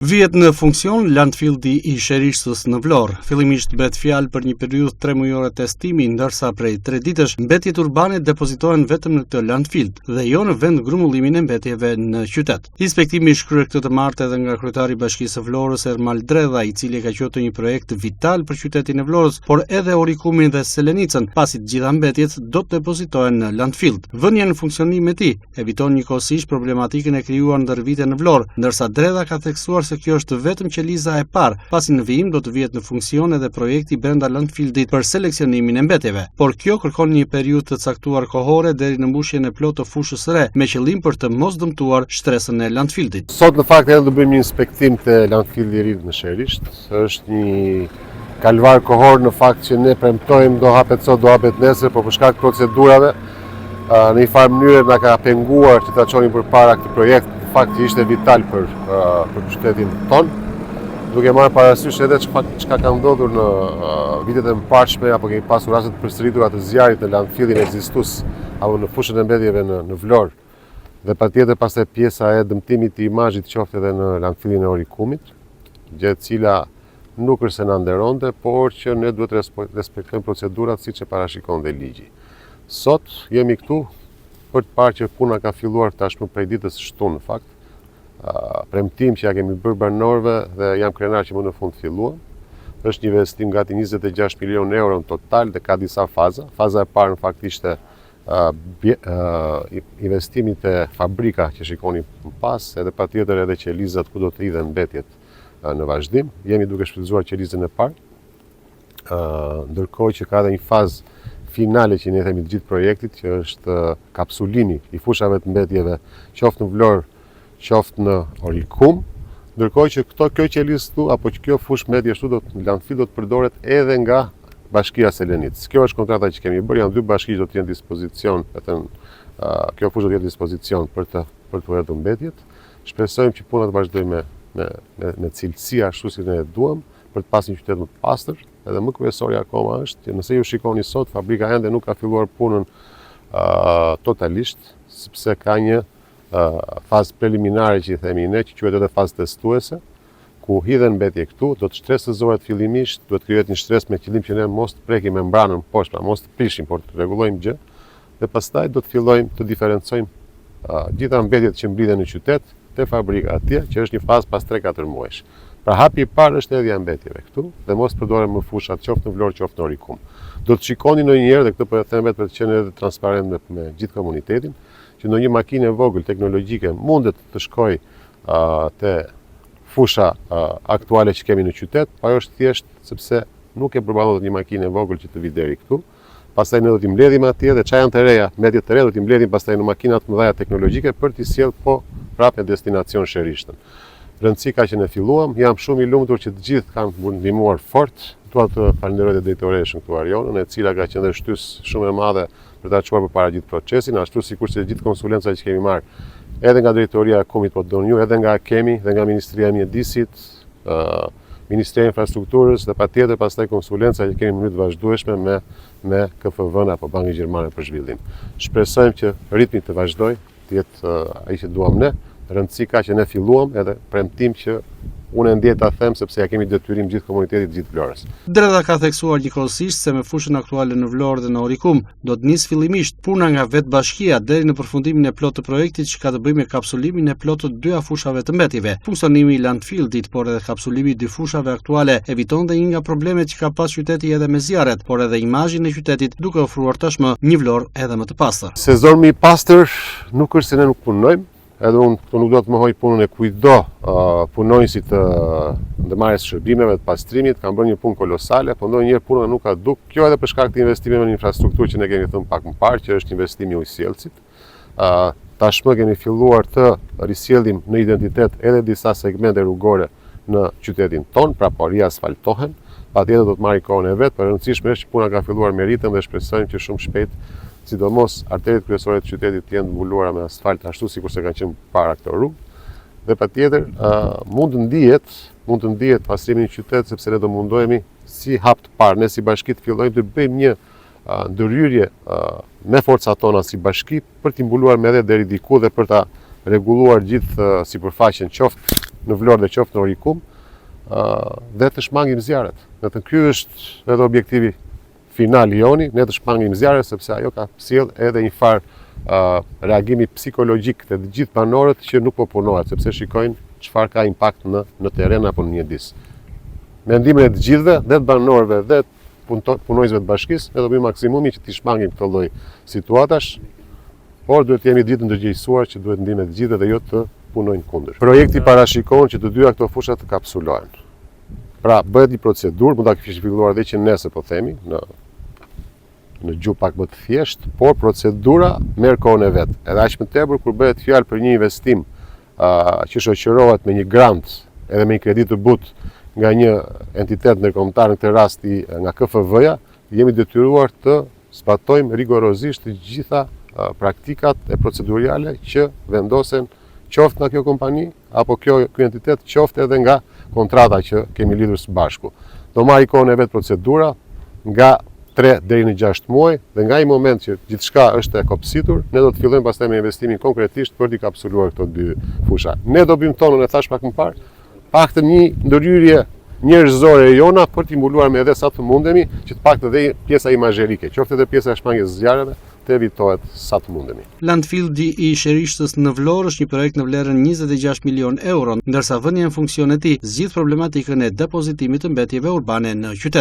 Vihet në funksion landfildi i Sherishtës në Vlorë. Fillimisht bëhet fjalë për një periudhë tremujore testimi, ndërsa prej tre ditësh mbetjet urbane depozitohen vetëm në këtë landfild dhe jo në vendgrumbullimin e mbetjeve në qytet. Inspektimi është kryer këtë të martë edhe nga kryetari i Bashkisë së Vlorës Ermal Dredha, i cili e ka quajtur një projekt vital për qytetin e Vlorës, por edhe Orikumin dhe Selenicën, pasi të gjitha mbetjet do të depozitohen në landfild. Vënia në funksionim e tij eviton njëkohësisht problematikën e krijuar ndër vite në Vlorë, ndërsa Dredha ka theksuar se kjo është vetëm qeliza e parë, pasi në vijim do të vihet në funksion edhe projekti brenda landfildit për seleksionimin e mbetjeve. Por kjo kërkon një periudhë të caktuar kohore deri në mbushjen e plotë të fushës së re, me qëllim për të mos dëmtuar shtresën e landfildit. Sot në fakt edhe do bëjmë një inspektim te landfildi i ri në Sherisht. Është një kalvar kohor në fakt që ne premtojmë do hapet sot, do hapet nesër, por për shkak të procedurave në një farë mënyre na ka penguar që ta çonim përpara këtë projekt, në fakt që ishte vital për për qytetin tonë, duke marrë parasysh edhe çka çka ka ndodhur në vitet e mëparshme apo kemi pasur raste të përsëritura të zjarrit në landfillin ekzistues apo në fushën e mbetjeve në në Vlorë. Dhe patjetër pastaj pjesa e dëmtimit të imazhit qoftë edhe në landfillin e Orikumit, gjë e cila nuk është se na nderonte, por që ne duhet të respektojmë procedurat siç e parashikon dhe ligji. Sot jemi këtu për të parë që puna ka filluar tashmë prej ditës së shtunë në fakt. Premtim që ja kemi bërë banorëve dhe jam krenar që më në fund filluam. Është një investim gati 26 milion euro në total dhe ka disa faza. Faza e parë në fakt ishte investimi te fabrika që shikoni më pas, edhe patjetër edhe qelizat ku do të hidhen mbetjet në vazhdim. Jemi duke shfrytëzuar qelizën e parë, ndërkohë që ka edhe një fazë finale që ne themi të gjithë projektit, që është kapsulimi i fushave të mbetjeve, qoftë në Vlorë, qoftë në Orikum, ndërkohë që këto kjo qelizë këtu apo që kjo fushë mbetjesh këtu do të landfill do të përdoret edhe nga Bashkia Selenicë. Kjo është kontrata që kemi bërë, janë dy bashki që do të jenë dispozicion, e thënë, kjo fushë do të jetë dispozicion për të për të hedhur mbetjet. Shpresojmë që puna të vazhdojë me me me, me cilësi ashtu si ne e duam, për të pasur një qytet më të pastër. Edhe më kryesori akoma është që nëse ju shikoni sot, fabrika ende nuk ka filluar punën uh, totalisht, sepse ka një fazë preliminare që i themi ne, që quhet edhe fazë testuese, ku hidhen mbetje këtu, do të shtresëzohet fillimisht, duhet të krijohet një shtresë me qëllim që ne mos të prekim membranën poshtë, pra mos të prishim, por të rregullojmë gjë, dhe pastaj do të fillojmë të diferencojmë gjitha mbetjet që mblidhen në qytet te fabrika atje, që është një fazë pas 3-4 muajsh. Pra hapi i parë është hedhja e mbetjeve këtu dhe mos përdoren më fushat qoftë në Vlorë, qoftë në Orikum. Do të shikoni ndonjëherë dhe këtë po e them vetë për të qenë edhe transparent me, me gjithë komunitetin, që ndonjë makinë e vogël teknologjike mundet të shkojë te fusha aktuale që kemi në qytet, po ajo është thjesht sepse nuk e përballon dot një makinë e vogël që të vijë deri këtu. Pastaj ne do t'i mbledhim atje dhe ça janë të reja, mbetje të reja do t'i mbledhim pastaj në makina të mëdha teknologjike për t'i sjellë po prapë në destinacion Sherishtën. Rëndësi ka që ne filluam, jam shumë i lumtur që të gjithë kanë ndihmuar fort. Dua të falenderoj dhe drejtoreshën këtu Arjonën, e cila ka qenë dhe shtysë shumë e madhe për ta çuar përpara gjithë procesin, ashtu sikurse gjithë konsulenca që kemi marrë edhe nga drejtoria e AKUM-it, po doni ju, edhe nga AKEM-i dhe nga Ministria e Mjedisit, Ministria e Infrastrukturës dhe patjetër pastaj konsulenca që kemi në mënyrë të vazhdueshme me me KfW-n apo Bankën Gjermane për Zhvillim. Shpresojmë që ritmi të vazhdojë, të jetë ai që duam ne. Rëndësi ka që ne filluam edhe premtim që unë e ndjej ta them sepse ja kemi detyrim gjithë komunitetit, gjithë Vlorës. Dredha ka theksuar njëkohësisht se me fushën aktuale në Vlorë dhe në Orikum do të nisë fillimisht puna nga vetë bashkia deri në përfundimin e plotë të projektit që ka të bëjë me kapsulimin e plotë të dyja fushave të mbetjeve. Funksionimi i landfilldit, por edhe kapsulimi i dy fushave aktuale eviton dhe një nga problemet që ka pas qyteti edhe me zjarret, por edhe imazhin e qytetit duke ofruar tashmë një Vlorë edhe më të pastër. Sezon më i pastër nuk është se ne nuk punojmë, edhe unë këtu nuk do të mohoj punën e kujtdo punonjësit të ndërmarrjes së shërbimeve të pastrimit, kanë bërë një punë kolosale, po ndonjëherë puna nuk ka duk, kjo edhe për shkak të investimeve në infrastrukturë që ne kemi thënë pak më parë, që është investimi i ujësjellësit. Tashmë kemi filluar të risjellim në identitet edhe disa segmente rrugore në qytetin tonë, pra po riasfaltohen, patjetër do të marrë kohën e vet, por e rëndësishme është që puna ka filluar me ritëm dhe shpresojmë që shumë shpejt, sidomos arteriet kryesore të qytetit të jenë të mbuluara me asfalt ashtu sikurse kanë qenë para këto rrugë. Dhe patjetër mund të ndihet, mund të ndihet pastrimi në qytet sepse ne do mundohemi si hap të parë, ne si bashki të fillojmë të bëjmë një ndërhyrje me forcat tona si bashki për t'i mbuluar me dhe deri diku dhe për ta rregulluar gjithë sipërfaqen qoftë. në Vlorë dhe qoftë në Orikum, dhe të shmangim zjarret. Domethënë ky është edhe objektivi final i joni, ne të shmangim zjarret sepse ajo ka sjellë edhe një farë reagimi psikologjik te të gjithë banorët që nuk po punohet, sepse shikojnë çfarë ka impakt në në terren apo në mjedis. Me ndihmën e të gjithëve, dhe të banorëve dhe punonjësve të bashkisë, ne do bëjmë maksimumin që t'i shmangim këto lloj situatash, por duhet të jemi të gjithë ndërgjegjësuar që duhet ndihmë e të gjithëve dhe jo të punojnë kundër. Projekti parashikon që të dyja këto fusha të kapsulohen. Pra, bëhet një procedurë, mund ta kishim filluar dhe që nesër po themi, në në gjuhë pak më të thjeshtë, por procedura merr kohën e vet. Edhe aq më tepër kur bëhet fjalë për një investim uh, që shoqërohet me një grant edhe me një kredi të butë nga një entitet ndërkombëtar në këtë rast i, nga KFV-ja, jemi detyruar të zbatojmë rigorozisht të gjitha praktikat e proceduriale që vendosen qoftë nga kjo kompani apo kjo ky entitet qoftë edhe nga kontrata që kemi lidhur së bashku. Do marrë kohën e vet procedura nga 3 deri në 6 muaj dhe nga ai moment që gjithçka është e kopsitur, ne do të fillojmë pastaj me investimin konkretisht për t'i kapsuluar këto dy fusha. Ne do bëjmë tonën e thash pak më parë, paktën një ndërhyrje njerëzore e jona për t'i mbuluar me edhe sa të mundemi, që të paktën dhe pjesa imazherike, qoftë edhe pjesa e shmangies së zjarreve, të evitohet sa të mundemi. Landfildi i Sherishtës në Vlorë është një projekt në vlerën 26 milion euro, ndërsa vënia në funksion e tij zgjidh problematikën e depozitimit të mbetjeve urbane në qytet.